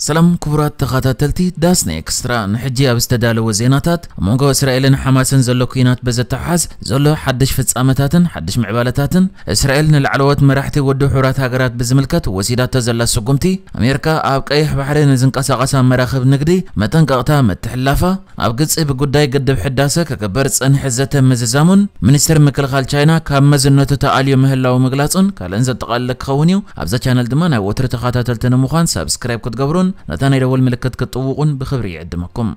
ሰላም ክቡራት ተኸታተልቲ ዳስና ኤክስትራ፣ ንሕጂ ኣብ ዝተዳለወ ዜናታት፣ ኣብ መንጎ እስራኤልን ሓማስን ዘሎ ኲናት ብዘተሓዝ ዘሎ ሓድሽ ፍጻመታትን ሓድሽ ምዕባለታትን፣ እስራኤል ንላዕለዎት መራሕቲ ውድብ ሕቡራት ሃገራት ብዝምልከት ወሲዳቶ ዘላ ስጉምቲ፣ ኣሜሪካ ኣብ ቀይሕ ባሕሪ ንዝንቀሳቐሳ መራኽብ ንግዲ መጠንቀቕታ ምትሕልላፋ፣ ኣብ ግብጺ ብጉዳይ ግድብ ሕዳሰ ክግበር ዝጸንሐ ዘተ ምዝዛሙን፣ ሚኒስትር ምክልኻል ቻይና ካብ መዝነቱ ተኣልዩ ምህላዉ ምግላጹን ካልእን ዘጠቓለለ ክኸውን እዩ። ኣብዛ ቻነል ድማ ናይ ወትሩ ተኸታተልቲ ንምዃን ሳብስክራይብ ክትገብሩን ነታ ናይ ደወል ምልክት ክትጥውቑን ብኽብሪ ይዕድመኩም።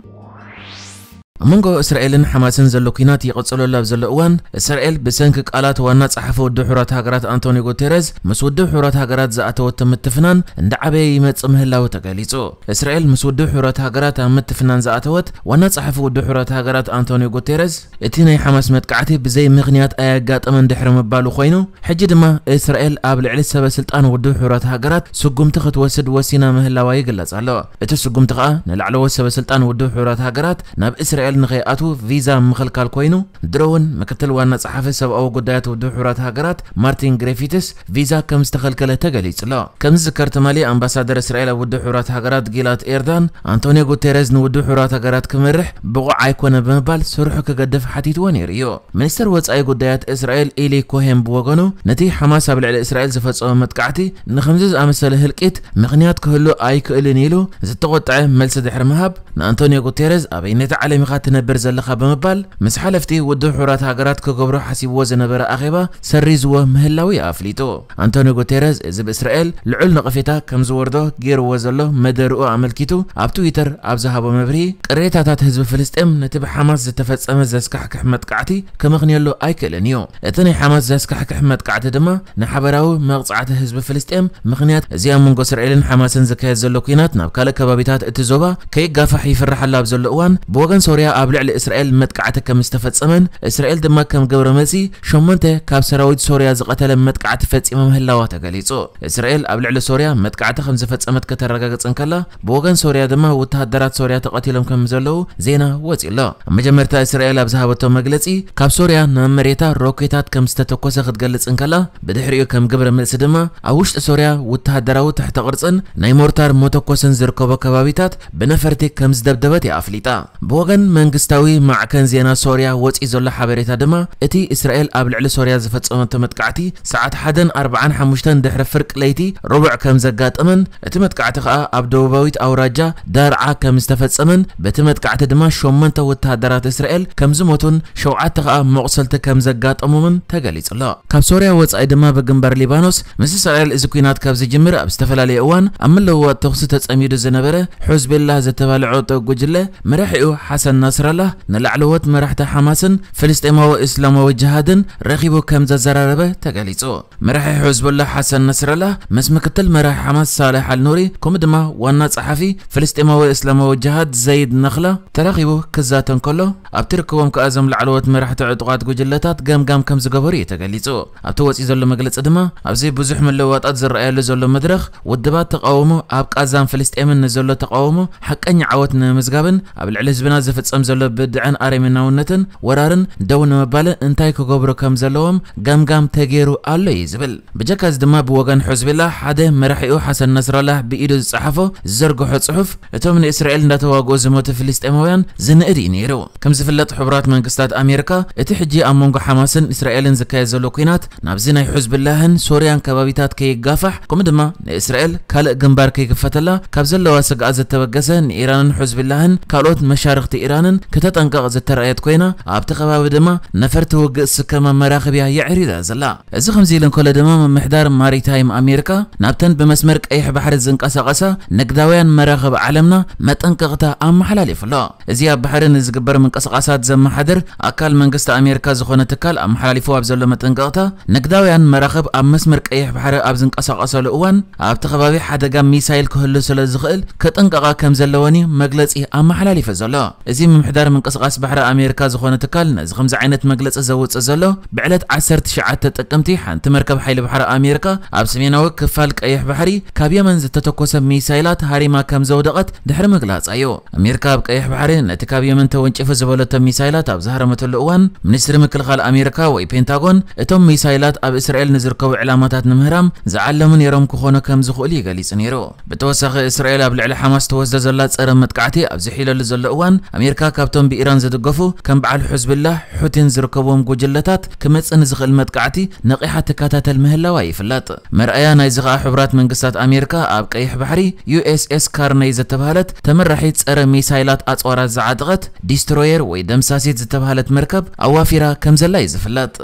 ኣብ መንጎ እስራኤልን ሓማስን ዘሎ ኲናት ይቕጽለሉ ኣብ ዘሎ እዋን፣ እስራኤል ብሰንኪ ቃላት ዋና ጸሓፊ ውድብ ሕቡራት ሃገራት ኣንቶኒዮ ጉቴረዝ ምስ ውድብ ሕቡራት ሃገራት ዝኣተወቶ ምትፍናን እንዳዓበየ ይመጽእ ምህላዉ ተገሊጹ። እስራኤል ምስ ውድብ ሕቡራት ሃገራት ኣብ ምትፍናን ዝኣተወት ዋና ጸሓፊ ውድብ ሕቡራት ሃገራት ኣንቶኒዮ ጉቴረዝ፣ እቲ ናይ ሓማስ መጥቃዕቲ ብዘይ ምኽንያት ኣየጋጠመን ድሕሪ ምባሉ ኮይኑ፣ ሕጂ ድማ እስራኤል ኣብ ልዕሊ ሰበ ስልጣን ውድብ ሕቡራት ሃገራት ስጉምቲ ክትወስድ ወሲና ምህላዋ ይግለጽ ኣሎ። እቲ ስጉምቲ ከኣ ንላዕለዎት ሰበ ስልጣን ውድብ ሕቡራት ሃገራት ናብ እስራኤል ንኸይኣትዉ ቪዛ ምኽልካል ኮይኑ፣ ድሮ እውን ምክትል ዋና ጸሓፊ ሰብኣዊ ጉዳያት ውድብ ሕቡራት ሃገራት ማርቲን ግሪፊትስ ቪዛ ከም ዝተኸልከለ ተገሊጹ ኣሎ። ከም ዝዝከር ትማሊ ኣምባሳደር እስራኤል ኣብ ውድብ ሕቡራት ሃገራት ጊላት ኤርዳን፣ ኣንቶኒዮ ጉቴረዝ ንውድብ ሕቡራት ሃገራት ክመርሕ ብቑዕ ኣይኮነ ብምባል ስርሑ ክገድፍ ሓቲትዎ ነይሩ እዩ። ሚኒስትር ወጻኢ ጉዳያት እስራኤል ኢሊ ኮሄን ብወገኑ፣ ነቲ ሓማስ ኣብ ልዕሊ እስራኤል ዝፈጸሞ መጥቃዕቲ ንኸምዚ ዝኣመሰለ ህልቂት ምኽንያት ክህሉ ኣይክእልን ኢሉ ዝተቖጥዐ መልሲ ድሕሪ ምሃብ፣ ንኣንቶኒዮ ጉቴረዝ ኣበይነይቲ ዓለም ኢኻ ትነብር ዘለኻ ብምባል ምስ ሓለፍቲ ውድብ ሕቡራት ሃገራት ክገብሮ ሓሲብዎ ዝነበረ ኣኼባ ሰሪዝዎ ምህላዉ እዩ ኣፍሊጡ። ኣንቶኒዮ ጉቴረዝ እዚ ብእስራኤል ልዑል ነቐፌታ ከም ዝወርዶ ገይርዎ ዘሎ መደርኡ ኣመልኪቱ ኣብ ትዊተር ኣብ ዝሃቦ መብርሂ፣ ቅሬታታት ህዝቢ ፍልስጤም ነቲ ብሓማስ ዝተፈጸመ ዘስካሕክሕ መጥቃዕቲ ክምኽንየሉ ኣይክእልን እዩ። እቲ ናይ ሓማስ ዘስካሕክሕ መጥቃዕቲ ድማ ንሓበራዊ መቕጻዕቲ ህዝቢ ፍልስጤም ምኽንያት እዚ ኣብ መንጎ እስራኤልን ሓማስን ዝካየድ ዘሎ ኲናት ናብ ካልእ ከባቢታት እቲ ዞባ ከይጋፋሕ ይፍርሓሉ ኣብ ዘሎ እዋን፣ ብወገን ሶርያ ኣብ ልዕሊ እስራኤል መጥቃዕቲ ከም ዝተፈጸመን እስራኤል ድማ ከም ግብረ መልሲ ሸሞንተ ካብ ሰራዊት ሶርያ ዝቐተለ መጥቃዕቲ ፈጺማ ምህላዋ ተገሊጹ። እስራኤል ኣብ ልዕሊ ሶርያ መጥቃዕቲ ከም ዝፈጸመት ከተረጋግጽ እንከላ፣ ብወገን ሶርያ ድማ ወተሃደራት ሶርያ ተቐቲሎም ከም ዘለዉ ዜና ወጺኡ ኣሎ። ኣብ መጀመርታ እስራኤል ኣብ ዝሃበቶ መግለጺ፣ ካብ ሶርያ ናብ መሬታ ሮኬታት ከም ዝተተኮሰ ክትገልጽ እንከላ፣ ብድሕሪኡ ከም ግብረ መልሲ ድማ ኣብ ውሽጢ ሶርያ ወተሃደራዊ ትሕተ ቅርጽን ናይ ሞርታር መተኮስን ዝርከቦ ከባቢታት ብነፈርቲ ከም ዝደብደበት እያ ኣፍሊጣ። ብወገን መንግስታዊ ማዕከን ዜና ሶርያ ወጺኡ ዘሎ ሓበሬታ ድማ፣ እቲ እስራኤል ኣብ ልዕሊ ሶርያ ዝፈጸመቶ መጥቃዕቲ ሰዓት ሓደን ኣርብዓን ሓሙሽተን ድሕሪ ፍርቂ ለይቲ ረቡዕ ከም ዘጋጠመን፣ እቲ መጥቃዕቲ ከኣ ኣብ ደቡባዊት ኣውራጃ ዳርዓ ከም ዝተፈጸመን፣ በቲ መጥቃዕቲ ድማ ሸሞንተ ወተሃደራት እስራኤል ከም ዝሞቱን ሸውዓተ ከኣ መቑሰልቲ ከም ዘጋጠሞምን ተገሊጹ ኣሎ። ካብ ሶርያ ወጻኢ ድማ ብግንባር ሊባኖስ ምስ እስራኤል እዚ ኲናት ካብ ዝጅምር ኣብ ዝተፈላለየ እዋን ኣብ ምልውዋጥ ተኹሲ ተጸሚዱ ዝነበረ ሑዝቤላህ ዝተባለ ዕጡቕ ጉጅለ መራሒኡ ሓሰን ናስራላህ ንላዕለዎት መራሕቲ ሓማስን ፍልስጤማዊ እስላማዊ ጅሃድን ረኺቡ ከም ዘዘራረበ ተገሊጹ። መራሒ ሑዝቡላህ ሓሰን ነስረላህ ምስ ምክትል መራሒ ሓማስ ሳልሕ ኣልኑሪ፣ ከምኡ ድማ ዋና ጸሓፊ ፍልስጤማዊ እስላማዊ ጅሃድ ዘይድ ነኽላ ተራኺቡ ክዛተ እንከሎ፣ ኣብቲ ርክቦም ከኣ እዞም ላዕለዎት መራሕቲ ዕጡቓት ጉጅለታት ገምጋም ከም ዝገበሩ እዩ ተገሊጹ። ኣብቲ ወጺኡ ዘሎ መግለጺ ድማ፣ ኣብዚ ብዙሕ ምልውዋጣት ዝረኣየሉ ዘሎ መድረኽ፣ ውድባት ተቓውሞ ኣብ ቃዛን ፍልስጤምን ንዘሎ ተቓውሞ ሓቀኛ ዓወት ንምምዝጋብን ኣብ ልዕሊ ህዝብና ዝፍጸም ዘሎ ብድዐን ኣረሜናውነትን ወራርን ደው ንምባል እንታይ ክገብሩ ከም ዘለዎም ገምጋም ተገይሩ ኣሎ እዩ ዝብል። ብጀካ እዚ ድማ ብወገን ሑዝቢላ ሓደ መራሒኡ ሓሰን ነስራላህ ብኢዱ ዝጸሓፎ ዝዘርግሖ ጽሑፍ እቶም ንእስራኤል እንዳተዋግኡ ዝሞቱ ፍልስጤማውያን ዝንእድ እዩ ነይሩ። ከም ዝፍለጥ ሕቡራት መንግስታት ኣሜሪካ እቲ ሕጂ ኣብ መንጎ ሓማስን እስራኤልን ዝካየድ ዘሎ ኲናት ናብዚ ናይ ሑዝብላህን ሶርያን ከባቢታት ከይጋፋሕ ከምኡ ድማ ንእስራኤል ካልእ ግንባር ከይክፈተላ ካብ ዘለዋ ስግኣት ዝተበገሰ ንኢራንን ሑዝብላህን ካልኦት መሻርኽቲ ኢራንን ከተጠንቀቕ ዝተረኣየት ኮይና ኣብቲ ከባቢ ድማ ነፈርቲ ውግእ ዝስከማ መራኽብ እያ የዕሪዳ ዘላ። እዚ ከምዚ ኢሉ እንከሎ ድማ ምምሕዳር ማሪታይም ኣሜሪካ ናብተን ብመስመር ቀይሕ ባሕሪ ዝንቀሳቐሳ ንግዳውያን መራኽብ ዓለምና መጠንቀቕታ ኣመሓላሊፉ ኣሎ። እዚ ኣብ ባሕሪ ንዝግበር ምንቅስቓሳት ዘመሓድር ኣካል መንግስቲ ኣሜሪካ ዝኾነ ትካል ኣመሓላሊፉ ኣብ ዘሎ መጠንቀቕታ፣ ንግዳውያን መራኽብ ኣብ መስመር ቀይሕ ባሕሪ ኣብ ዝንቀሳቐሳሉ እዋን ኣብቲ ከባቢ ሓደጋ ሚሳይል ክህሉ ስለ ዝኽእል ክጥንቀቓ ከም ዘለወን እዩ መግለጺ ኣመሓላሊፉ ዘሎ። እዚ ምምሕዳር ምንቅስቃስ ባሕሪ ኣሜሪካ ዝኾነ ትካል ነዚ ከምዚ ዓይነት መግለጺ ዘውጽእ ዘሎ፣ ብዕለት ዓሰርተ ትሽዓተ ጥቅምቲ ሓንቲ መርከብ ሓይሊ ባሕሪ ኣሜሪካ ኣብ ሰሜናዊ ክፋል ቀይሕ ባሕሪ ካብ የመን ዝተተኮሰ ሚሳይላት ሃሪማ ከም ዘውደቐት ድሕሪ ምግላጻ እዩ። ኣሜሪካ ኣብ ቀይሕ ባሕሪ ነቲ ካብ የመን ተወንጭፉ ዝበለቶ ሚሳይላት ኣብ ዝሃረመትሉ እዋን፣ ሚኒስትሪ ምክልኻል ኣሜሪካ ወይ ፔንታጎን፣ እቶም ሚሳይላት ኣብ እስራኤል ንዝርከቡ ዕላማታት ንምህራም ዝዓለሙ ነይሮም ክኾኑ ከም ዝኽእሉ እዩ ገሊጹ ነይሩ። ብተወሳኺ፣ እስራኤል ኣብ ልዕሊ ሓማስ ትወስዶ ዘላ ጸረ መጥቃዕቲ ኣብ ዝሕይለሉ ዘሎ እዋን፣ ኣሜሪካ ካብቶም ብኢራን ዝድገፉ ከም በዓል ሑዝብላህ፣ ሑቲን ዝርከብዎም ጉጅለታት ክመጽእ ንዝኽእል መጥቃዕቲ ነቒሓ ትከታተል ምህላዋ ይፍለጥ። መርኣያ ናይዚ ከኣ፣ ሕቡራት መንግስታት ኣሜሪካ ኣብ ቀይሕ ባሕሪ ዩ ኤስ ኤስ ካርነይ ዝተባህለት ተመራሒት ጸረ ሚሳይላት ኣጽዋራት ዝዓጠቐት ዲስትሮየር ወይ ደምሳሲት ዝተባህለት መርከብ ኣዋፊራ ከም ዘላ እዩ ዝፍለጥ።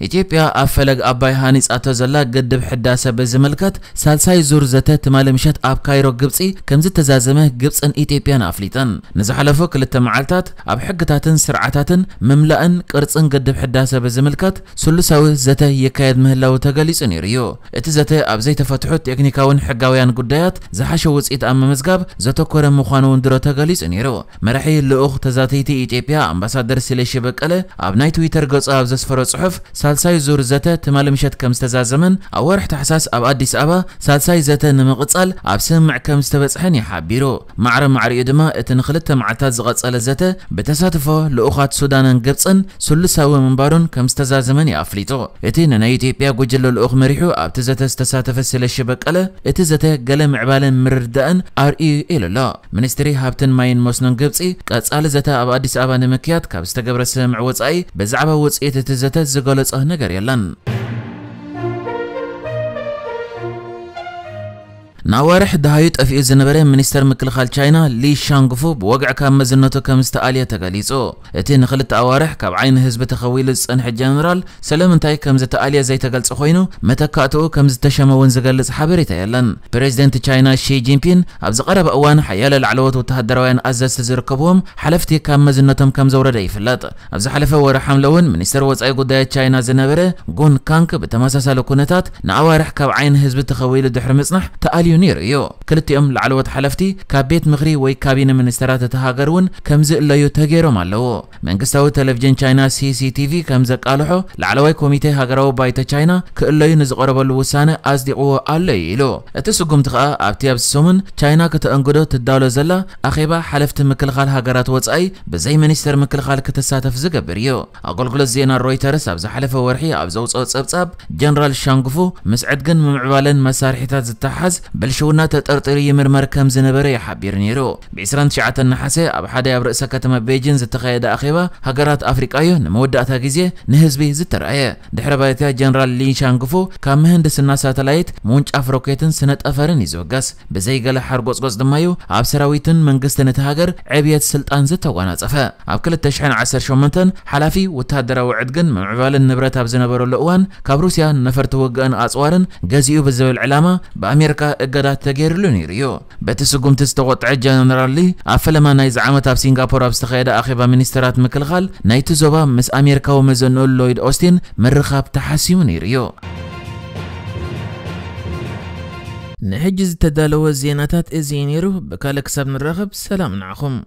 ኢትዮጵያ ኣብ ፈለግ ኣባይ ሃኒጻቶ ዘላ ግድብ ሕዳሰ ብዝምልከት ሳልሳይ ዙር ዘተ ትማሊ ምሸት ኣብ ካይሮ ግብጺ ከም ዝተዛዘመ ግብጽን ኢትዮጵያን ኣፍሊጠን። ንዝሓለፉ ክልተ መዓልታት ኣብ ሕግታትን ስርዓታትን ምምላእን ቅርጽን ግድብ ሕዳሰ ብዝምልከት ስሉሳዊ ዘተ ይካየድ ምህላዉ ተገሊጹ ነይሩ እዩ። እቲ ዘተ ኣብ ዘይተፈትሑ ቴክኒካውን ሕጋውያን ጉዳያት ዝሓሸ ውጽኢት ኣብ ምምዝጋብ ዘተኮረ ምዃኑ እውን ድሮ ተገሊጹ ነይሩ። መራሒ ልኡኽ ተዛተይቲ ኢትዮጵያ ኣምባሳደር ስለሺ በቀለ ኣብ ናይ ትዊተር ገጹ ኣብ ዘስፈሮ ጽሑፍ፣ ሳልሳይ ዙር ዘተ ትማሊ ምሸት ከም ዝተዛዘመን ኣብ ወርሒ ታሕሳስ ኣብ ኣዲስ ኣበባ ሳልሳይ ዘተ ንምቕጻል ኣብ ስምምዕ ከም ዝተበጽሐን እዩ ሓቢሩ። ማዕረ ማዕሪኡ ድማ እቲ ንኽልተ መዓልታት ዝቐጸለ ዘተ ብተሳትፎ ልኡኻት ሱዳንን ግብጽን ስሉሳዊ ምንባሩን ከም ዝተዛዘመን እዩ ኣፍሊጡ። እቲ ንናይ ኢትዮጵያ ጉጅለ ልኡኽ መሪሑ ኣብቲ ዘተ ዝተሳተፈ ስለሺ በቀለ፣ እቲ ዘተ ገለ ምዕባለን ምርድዳእን ኣርእዩ ኢሉ ኣሎ። ሚኒስትሪ ሃብትን ማይን መስኖን ግብጺ ቀጻሊ ዘተ ኣብ ኣዲስ ኣበባ ንምክያድ ካብ ዝተገብረ ስምምዕ ወጻኢ ብዛዕባ ውጽኢት እቲ ዘተ ዝገለጾ ነገር የለን። ንኣዋርሕ ደሃዩ ጠፊኡ ዝነበረ ሚኒስተር ምክልኻል ቻይና ሊ ሻንግፉ ብወግዒ ካብ መዝነቱ ከም ዝተኣልየ ተገሊጹ። እቲ ንኽልተ ኣዋርሕ ካብ ዓይኒ ህዝቢ ተኸዊሉ ዝጸንሐ ጀነራል ስለምንታይ ከም ዝተኣልየ ዘይተገልጸ ኮይኑ፣ መተካእትኡ ከም ዝተሸመ እውን ዝገልጽ ሓበሬታ የለን። ፕሬዚደንት ቻይና ሺ ጂንፒን ኣብዚ ቀረባ እዋን ሓያለ ላዕለዎት ወተሃደራውያን ኣዘዝቲ ዝርከብዎም ሓለፍቲ ካብ መዝነቶም ከም ዘውረደ ይፍለጥ። ኣብ ዝሓለፈ ወርሒ ሓምለ እውን ሚኒስተር ወጻኢ ጉዳያት ቻይና ዝነበረ ጉን ካንግ ብተመሳሳሊ ኩነታት ንኣዋርሕ ካብ ዓይኒ ህዝቢ ተኸዊሉ ድሕሪ ምጽናሕ ተኣልዩ ነይሩ እዩ። ክልቲኦም ላዕለዎት ሓለፍቲ ካብ ቤት ምኽሪ ወይ ካቢነ ሚኒስተራት እታ ሃገር እውን ከም ዝእለዩ ተገይሮም ኣለዉ። መንግስታዊ ቴሌቪዥን ቻይና ሲ ሲ ቲ ቪ ከም ዘቃልሖ፣ ላዕለዋይ ኮሚቴ ሃገራዊ ባይቶ ቻይና ክእለዩ ንዝቐረበሉ ውሳነ ኣጽዲቕዎ ኣሎ እዩ ኢሉ። እቲ ስጉምቲ ከኣ ኣብቲ ኣብዚ ሰሙን ቻይና ከተእንግዶ ትዳሎ ዘላ ኣኼባ ሓለፍቲ ምክልኻል ሃገራት ወጻኢ ብዘይ ሚኒስተር ምክልኻል ክትሳተፍ ዝገብር እዩ። ኣገልግሎት ዜና ሮይተርስ ኣብ ዝሓለፈ ወርሒ ኣብ ዘውጽኦ ጸብጻብ፣ ጀነራል ሻንግፉ ምስ ዕድግን ምምዕባለን መሳርሒታት ዝተሓዝ ብልሽውና ተጠርጢሩ ይምርመር ከም ዝነበረ ይሓቢር ነይሩ። ብ ዕስራን ትሽዓተን ነሓሰ ኣብ ሓደ ኣብ ርእሰ ከተማ ቤጂን ዝተኻየደ ኣኼባ ሃገራት ኣፍሪቃ እዩ ንመወዳእታ ግዜ ንህዝቢ ዝተራእየ። ድሕረ ባይታ ጀነራል ሊ ሻንግፉ ካብ ምህንድስና ሳተላይት፣ ምውንጫፍ ሮኬትን ስነ ጠፈርን እዩ ዝብገስ። ብዘይ ገለ ሓርጎጽጎጽ ድማ እዩ ኣብ ሰራዊትን መንግስትን እቲ ሃገር ዕብየት ስልጣን ዝተጓናጸፈ። ኣብ ክልተ ሽሕን ዓሰርተ ሸሞንተን ሓላፊ ወተሃደራዊ ዕድግን ምምዕባልን ንብረት ኣብ ዝነበረሉ እዋን፣ ካብ ሩስያ ነፈርቲ ውግእን ኣጽዋርን ገዚኡ ብዝብል ዕላማ ብኣሜሪካ እገዳ ተገይርሉ ነይሩ እዩ። በቲ ስጉምቲ ዝተቖጥዐ ጀነራል ሊ፣ ኣብ ፈለማ ናይዚ ዓመት ኣብ ሲንጋፖር ኣብ ዝተኻየደ ኣኼባ ሚኒስተራት ምክልኻል ናይቲ ዞባ ምስ ኣሜሪካዊ መዘንኡ ሎይድ ኦስቲን ምርኻብ ተሓሲሙ ነይሩ እዩ። ንሕጂ ዝተዳለወ ዜናታት እዚ እዩ ነይሩ። ብካልእ ክሳብ ንራኸብ ሰላም ንዓኹም።